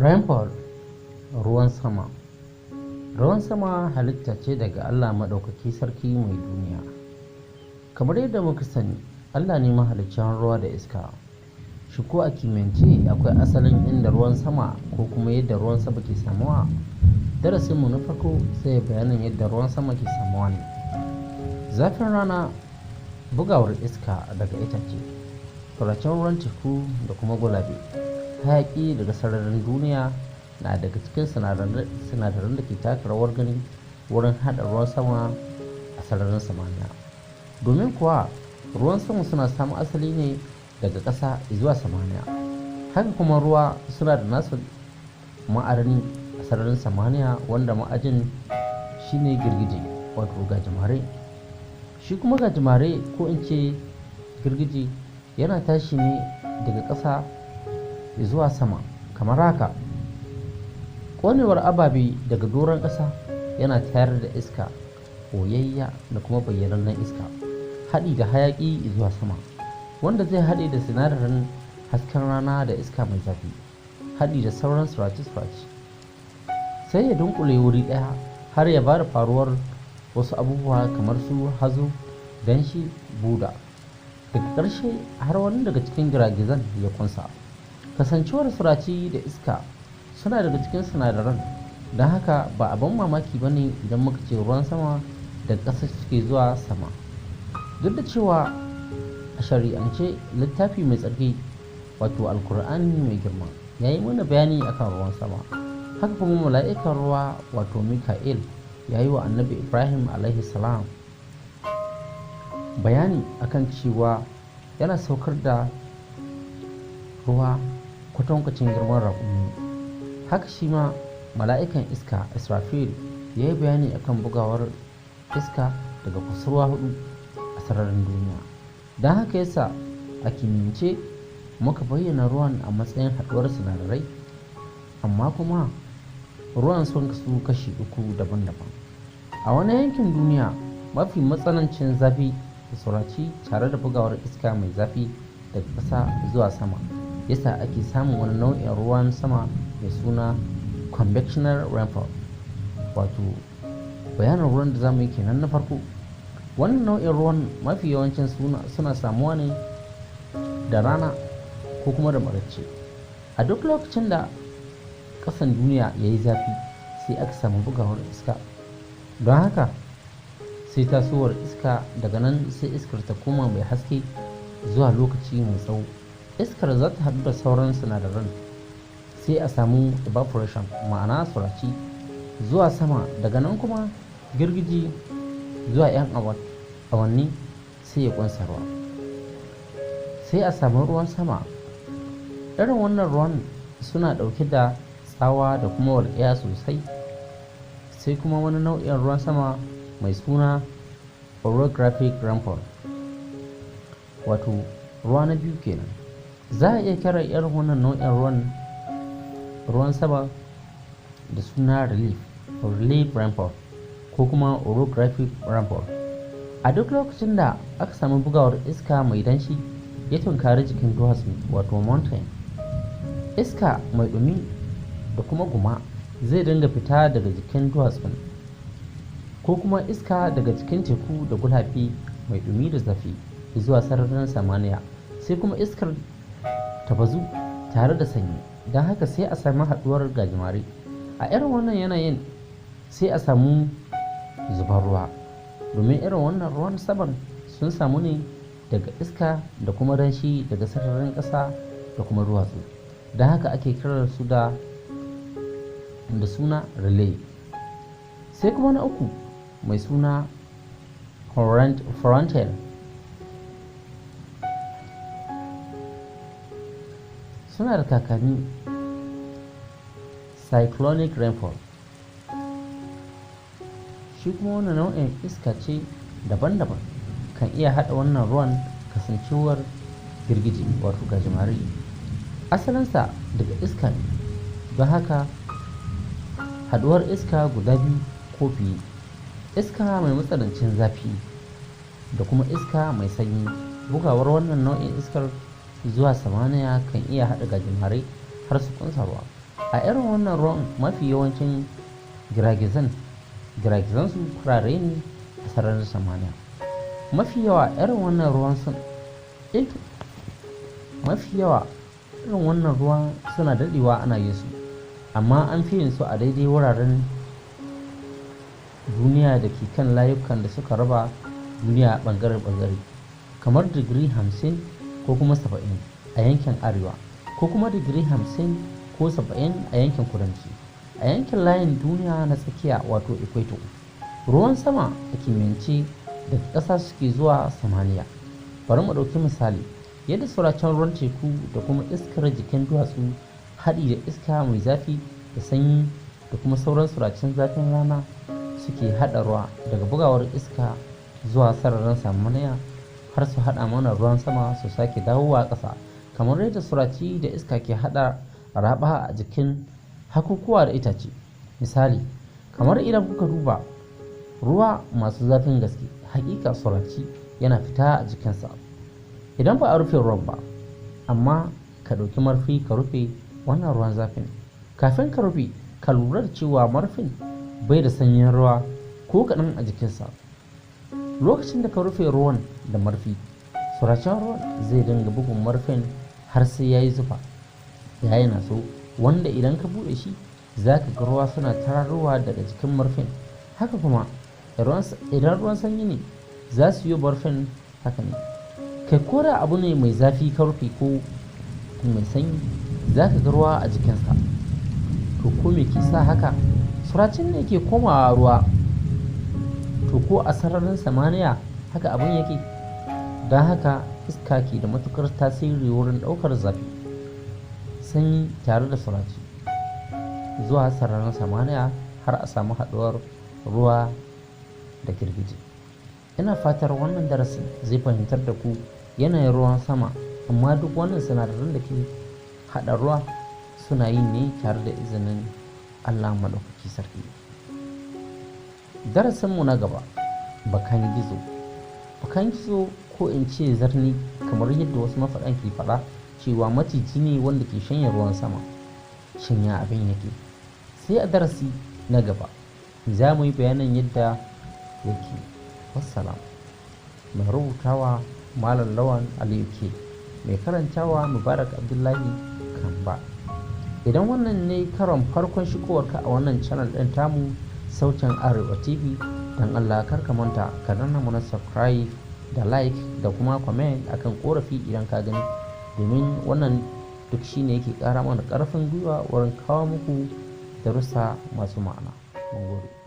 Rainfall, ruwan sama. Ruwan sama halitta ce daga Allah Maɗaukaki Sarki mai duniya. Kamar yadda muka sani, Allah ne mahaliccin ruwa da iska. Shi ko a kimiyyance akwai asalin inda ruwan sama ko kuma yadda ruwan sama ke samuwa? Darasinmu na farko sai bayanin yadda ruwan sama ke samuwa ne. Zafin rana, bugawar iska daga itace, faracen ruwan teku da kuma gulabe, hayaƙi daga sararin duniya na daga cikin sinadaran da ke taka rawar gani wurin haɗa ruwan sama a sararin samaniya. Domin kuwa ruwan sama suna samun asali ne daga ƙasa zuwa samaniya. Haka kuma ruwa suna da nasu ma'adani a sararin samaniya wanda ma'ajin shine girgije, wato gajimare. Shi kuma gajimare ko in ce girgije yana tashi ne daga ƙasa zuwa sama kamar haka. Ƙonewar ababe daga doron ƙasa yana tayar da iska ɓoyayya da kuma bayyanannen iska, haɗi da hayaƙi zuwa sama, wanda zai haɗe da sinadarin hasken rana da iska mai zafi, haɗi da sauran sirace-sirace. Sai ya dunƙule wuri ɗaya har ya bada faruwar wasu abubuwa kamar su hazo, danshi, buda. Daga ƙarshe har wani daga cikin giragizan ya ƙunsa. Kasancewar sirace da iska suna daga cikin sinadaran, don haka ba abin mamaki ba ne idan muka ce ruwan sama daga ƙasa suke zuwa sama. Duk da cewa a shari'ance littafi mai tsarki wato Alkur'ani mai girma ya yi mana bayani akan ruwan sama. Haka kuma mala'ikan ruwa wato Mika'il ya yi wa Annabi Ibrahim alaihi salam bayani akan cewa yana saukar da ruwa kwatankwacin girman raƙumi. Haka shi ma mala'ikan iska Israfil ya yi bayani akan bugawar iska daga kusurwa hudu a sararin duniya. Don haka yasa a kimiyyance muka bayyana ruwan a matsayin haɗuwar sinadarai, amma kuma ruwan sun kasu kashi uku daban-daban. A wani yankin duniya mafi matsanancin zafi da suraci tare da bugawar iska mai zafi daga ƙasa zuwa sama yasa ake samun wani nau'in ruwan sama mai suna convectional rainfall, wato bayanin ruwan da zamu yi kenan na farko. Wannan nau'in ruwan mafi yawancin suna samuwa ne da rana ko kuma da maraice. A duk lokacin da ƙasan duniya ya yi zafi sai aka samu bugawar iska. Don haka sai tasowar iska, daga nan sai iskar ta koma mai haske zuwa lokaci mai tsawo. Iskar za ta haɗu da sauran sinadaran sai a samu evaporation, ma'ana suraci zuwa sama, daga nan kuma girgije zuwa 'yan awanni sai ya ƙunsa ruwa. Sai a samu ruwan sama. Irin wannan ruwan suna ɗauke da tsawa da kuma walƙiya sosai. Sai kuma wani nau'in ruwan sama mai suna orographic rainfall, wato ruwa na biyu kenan. Za a iya kiran irin wannan nau'in ruwan sama da suna relief rainfall ko kuma orographic rainfall. A duk lokacin da aka samu bugawar iska mai danshi ya tunkari jikin duwatsu wato mountain, iska mai ɗumi da kuma guma zai dinga fita daga jikin duwatsun, ko kuma iska daga jikin teku da gulafi mai ɗumi da zafi zuwa sararin samaniya, sai kuma iskar ta bazu tare da sanyi. Don haka sai a sami haɗuwar gajimare. A irin wannan yanayin sai a samu zubar ruwa, domin irin wannan ruwan saman sun samu ne daga iska da kuma danshi daga sararin ƙasa da kuma duwatsu. Don haka ake kiran su da suna relay. Sai kuma na uku mai suna frontal. Suna da kakanni cyclonic rainfall. Shi kuma wannan nau'in iska ce daban-daban kan iya haɗa wannan ruwan kasancewar girgije wato gajimare. Asalinsa daga iska ne, don haka haɗuwar iska guda biyu ko fiye, iska mai matsanancin zafi da kuma iska mai sanyi. Bugawar wannan nau'in iskar zuwa samaniya kan iya haɗa gajimare har su ƙunsa ruwa. A irin wannan ruwan mafi yawancin giragizansu farare ne a sararin samaniya. Mafi yawa irin wannan ruwan suna daɗewa ana yin su, amma an fi yin su a daidai wuraren duniya da ke kan layukan da suka raba duniya bangare-bangare, kamar digiri 50 ko kuma 70 a yankin arewa, ko kuma digiri 50 ko 70 a yankin kudanci. A yankin layin duniya na tsakiya wato equator, ruwan sama a kimiyyance daga ƙasa suke zuwa samaniya. Bari mu ɗauki misali yadda suracen ruwan teku da kuma iskar jikin duwatsu haɗi da iska mai zafi da sanyi da kuma sauran suracen zafin rana suke haɗa ruwa daga bugawar iska zuwa sararin samaniya har su haɗa mana ruwan sama su sake dawowa ƙasa, kamar yadda suraci da iska ke haɗa raɓa a jikin hakukuwa da itace. Misali, kamar idan kuka duba ruwa masu zafin gaske, hakika suraci yana fita a jikinsa idan ba a rufe ruwan ba. Amma ka ɗauki marfi ka rufe wannan ruwan zafin. Kafin ka rufe, ka lura da cewa marfin bai da sanyin ruwa ko kaɗan a jikinsa. Lokacin da ka rufe ruwan da marfi, suracen ruwan zai dinga bugun marfin har sai ya yi zufa ya yi naso, wanda idan ka buɗe shi za ka ga ruwa suna tararowa daga jikin marfin. Haka kuma idan ruwan sanyi ne za su yi marfin haka ne. Kai ko da abu ne mai zafi ka rufe ko mai sanyi, za ka ga ruwa a jikinsa. To ko me ke sa haka? Suracin ne ke komawa ruwa. To ko a sararin samaniya haka abin yake? Don haka iska ke da matukar tasiri wurin ɗaukar zafi, sanyi tare da suraci zuwa sararin samaniya har a samu haɗuwar ruwa da girgije. Ina fatar wannan darasin zai fahimtar da ku yanayin ruwan sama, amma duk wannan sinadaran da ke haɗa ruwa suna yi ne tare da izinin Allah Maɗaukaki Sarki. Darasinmu na gaba, bakan gizo. Bakan gizo ko in ce zarni, kamar yadda wasu mafaɗan ke faɗa cewa maciji ne wanda ke shanye ruwan sama. Shin ya abin yake? Sai a darasi na gaba za mu yi bayanin yadda yake. Wassalam. Mai rubutawa Malam Lawan Aliyu K, mai karantawa Mubarak Abdullahi Kamba. Idan wannan ne karon farkon shigowarka a wannan channel ɗin tamu, Sautin Arewa TV, don Allah kar ka manta ka danna mana subscribe da like da kuma comment akan korafi idan ka gani, domin wannan duk shine yake ƙara mana ƙarfin gwiwa wurin kawo muku darussa masu ma'ana. Mun gode.